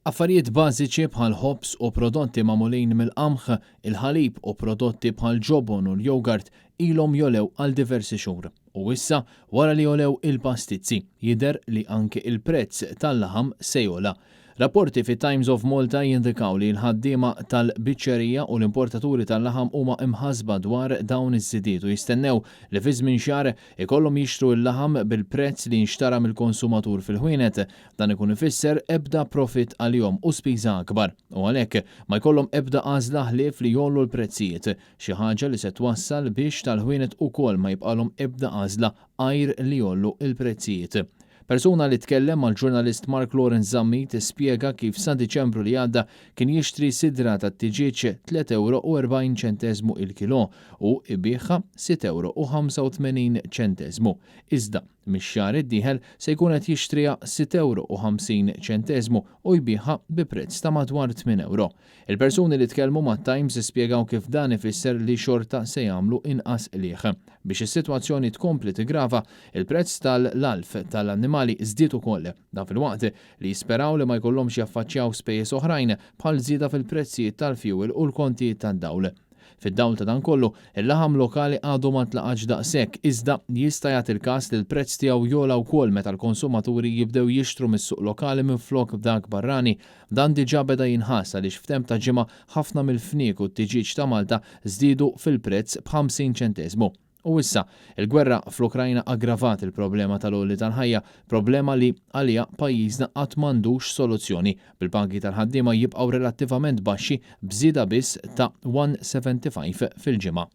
Affarijiet bażiċi bħal ħobż u prodotti magħmulin mill-qamħ, il-ħalib u prodotti bħal ġobon u l-jogurt ilhom jogħlew għal diversi xhur. U issa, wara li għolew il-pastizzi, jidher li anke il-prezz tal-laħam se jogħla. Rapporti fit Times of Malta jindikaw li l-ħaddiema tal-biċċerija u l-importaturi tal-laħam huma imħasba dwar dawn iż-żidiet u jistennew li fi żmien xahar ikollhom jixtru l-laħam bil-prezz li jinxtara mill-konsumatur fil-ħwienet. Dan ikun ifisser ebda profit għalihom u spiża akbar. U għalhekk ma jkollhom ebda għażla ħlief li jgħollu l-prezzijiet, xi ħaġa li se twassal biex tal-ħwienet ukoll ma jibqalhom ebda għażla għajr li jgħollu l-prezzijiet. Persuna li tkellem mal-ġurnalist Mark Lawrence Zammit spjega kif sa Diċembru li għadda kien jixtri sidra ta' tiġieġ 3 euro u 40 ċenteżmu il-kilo u jbigħha 6 euro u 85 ċenteżmu. Iżda, mix-xahar id-dieħel se jkun qed jixtriha 6 euro u 50 ċenteżmu u jbigħha bi prezz ta' madwar 8 euro. Il-persuni li tkellmu mat-Times spjegaw kif dan ifisser li xorta se jagħmlu inqas qligħ. Biex is-sitwazzjoni tkompli tigrava, il-prezz tal-għalf tal-annimali żdied ukoll. Dan filwaqt li jisperaw li ma jkollhomx jaffaċċjaw spejjeż oħrajn bħal żieda fil-prezzijiet tal-fuel u l-kontijiet tad-dawl. Fid-dawl ta' dan kollu, il-laħam lokali għadu ma ntlaqatx daqshekk, iżda jista' jagħti l-każ li l-prezz tiegħu jogħla wkoll meta l-konsumaturi jibdew jixtru mis-suq lokali minflok dak barrani. Dan diġà beda jinħass għaliex f'temp ta' ġimgħa ħafna mill-fniek u t-tiġieġ ta' Malta żdiedu fil-prezz b'50 ċenteżmu. U issa, il-gwerra fl-Ukrajna aggravat il-problema tal-għoli tal-ħajja, problema li għaliha pajjiżna qatt m'għandux soluzzjoni, bil-pagi tal-ħaddiema jibqgħu relattivament baxxi b'żieda biss ta' 175 fil-ġimgħa.